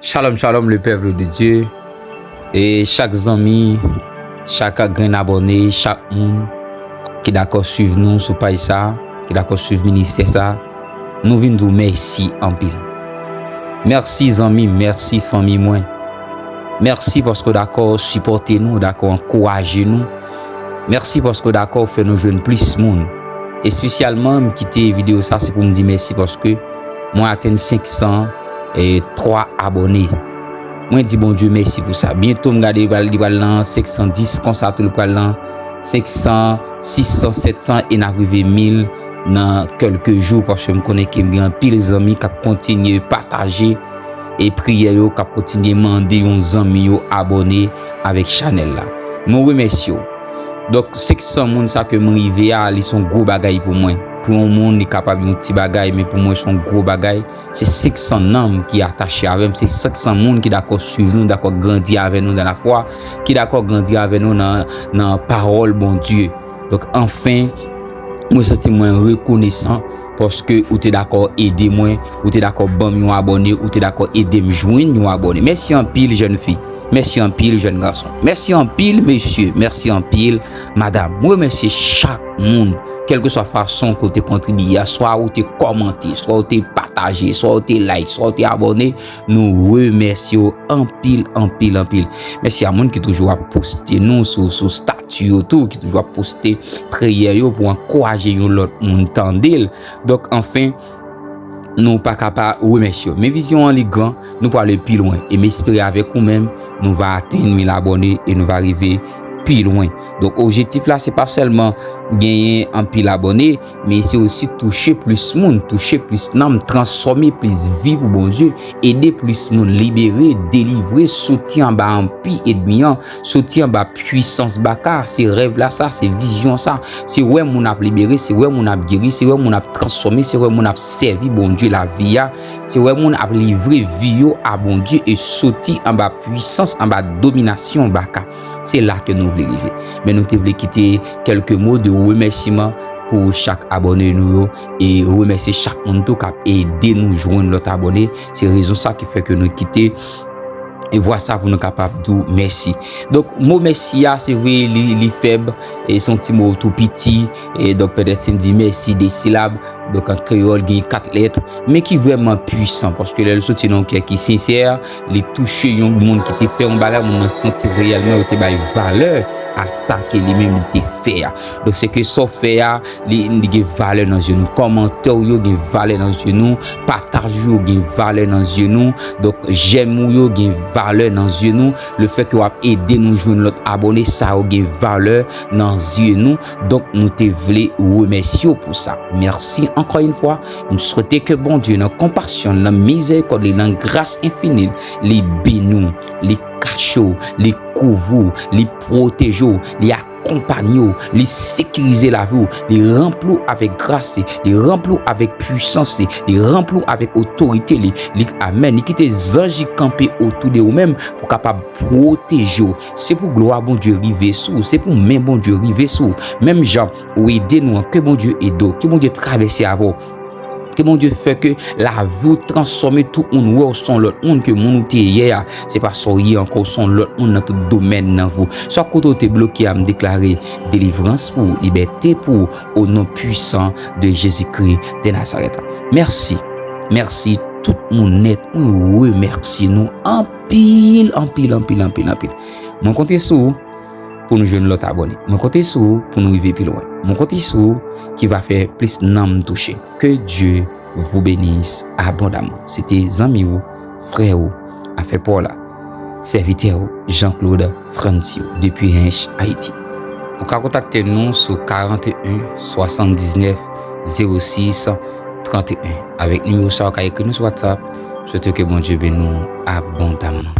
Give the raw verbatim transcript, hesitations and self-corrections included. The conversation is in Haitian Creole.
Shalom, shalom, le peuple de Dieu. E chak zanmi, chak grenn abòne, chak moun ki dakò swiv nou sou paj sa, ki dakò swiv ministè sa, nou vin di w mèsi anpil. Mèsi zanmi, mèsi fanmi mwen. Mèsi paske w dakò sipòte nou, w dakò ankouraje nou. Mèsi paske w dakò fè nou jwenn plis moun. Espesyalman, m kite videyo sa, se pou m di mèsi paske mwen atenn senk san twa abòne. Mwen di Bondye mèsi pou sa. Byento m gade li pral, li pral nan senk san dis, konsa tou li pral nan senk san, sis san, sèt san, e n ap rive mil nan kèlke jou, paske m konnen ke m gen anpil zanmi k ap kontinye pataje e priyè yo, k ap kontinye mande yon zanmi yo abòne avèk chanèl la. Nou remèsye w. Donk, senk san moun sa ke m rive a, li se yon gwo bagay pou mwen. Pou yon moun, li kapab yon ti bagay, men pou mwen, se yon gwo bagay. Se senk san nanm ki atache avè m, se senk san moun ki dakò swiv nou, dakò grandi avè nou nan lafwa, ki dakò grandi avè nou nan, nan pawòl Bondye. Donk, anfen, mwen santi mwen rekonesan paske ou te dakò ede mwen, ou te dakò ban m yon abòne, ou te dakò ede m jwenn yon abòne. Mèsi anpil, jèn fi. Mèsi anpil, jèn gason. Mèsi anpil, mesye. Mèsi anpil, madam. Mwen remèsye chak moun, kèlkeswa fason ke w te kontribye a, swa ou te kòmante, swa ou te pataje, swa ou te like, swa ou te abòne. Nou remèsye w anpil, anpil, anpil. Mèsi a moun ki toujou ap poste nou sou, sou stati yo tou, ki toujou ap poste priyè yo pou ankouraje yon lòt moun tande l. Donk, anfen, nou pa ka pa remèsye w. Men vizyon an li gran, nou prale pi lwen. E m espere avèk ou menm, nou va atenn mil abòne e nou va rive pi lwen. Donk, objektif la, se pa sèlman genyen anpil abòne, men se osi touche plis moun, touche plis nanm, transfòme plis vi pou Bondye, ede plis moun libere, delivre, soti anba anpi ènmi an, soti anba pwisans baka. Se rèv la sa, se vizyon sa, se wè moun ap libere, se wè moun ap geri, se wè moun ap transfòme, se wè moun ap sèvi Bondye lavi a, se wè moun ap livre vi yo a Bondye e soti anba pwisans, anba dominasyon baka. Se la ke nou vle rive. Men nou te vle kite kèlke mo de remèsiman pou chak abòne nou yo e remèsye chak moun tou k ap ede nou jwenn lòt abòne. Se rezon sa ki fè ke nou kite e vwa sa pou nou kapab di w mèsi. Donk, mo mèsi a, se vre, li, li fèb, e se yon ti mo tou piti, e donk, petèt, si n di mèsi de silab, donk, an kreyòl, gen kat lèt, men ki vrèman pwisan, paske lè l soti nan yon kè ki sensè, li touche yon moun ki te fè yon bagay, moun nan santi reyèlman yo te bay valè a sa ke li menm li te fè a. Donk, se ke sa w fè a, li, li gen valè nan zye nou. Kòmantè w yo gen valè nan zye nou. Pataj ou yo gen valè nan zye nou. Donk, jèm ou yo gen valè nan zye nou. Lefètke w ap ede nou jwenn lòt abòne, sa yo gen valè nan zye nou. Donk, nou te vle remèsye w pou sa. Mèsi ankò yon fwa. M swete ke Bondye, nan konpasyon l, nan mizèrikòd li, nan gras enfini l, li beni w, li kache w, li kouvri w, li pwoteje w, li akonpanye w, li sekirize lavi w, li ranpli w avèk gras li, li ranpli w avèk pwisans li, li ranpli w avèk otorite li, li, amèn, li kite zanj li kanpe otou de ou menm pou kapab pwoteje w. Se pou glwa Bondye rive sou ou, se pou men Bondye rive sou ou. Menm jan ou ede nou an, ke Bondye ede w, ke Bondye travèse avè w. Ke Bondye fè ke lavi w transfòme, tout moun wè w se yon lòt moun ke moun ou te ye yè a. Se pa sa w ye ankò, w se yon lòt moun nan tout domèn nan vi w. Swa kote w te bloke a, m deklare delivrans pou ou, libète pou ou, o non pwisan de Jezikri de Nazarèt. Mèsi. Mèsi tout moun nèt. Mwen remèsye nou anpil, anpil, anpil, anpil, anpil. Mwen konte sou ou pou nou jwenn lòt abòne. Mwen konte sou ou pou nou rive pi lwen. Mwen konte sou ou ki va fè plis nanm touche. Que Dieu vous bénisse abondamment. Se te zanmi w, frè w, afè pa w la, sèvitè w, Jean-Claude Francio, depi Hinche, Ayiti. Ou ka kontakte nou sou karant e en, swasanndiznèf, zewo sis, trannteyen. Avèk nimewo sa, ou ka ekri nou sou WhatsApp. Swete ke Bondye beni w abondamman.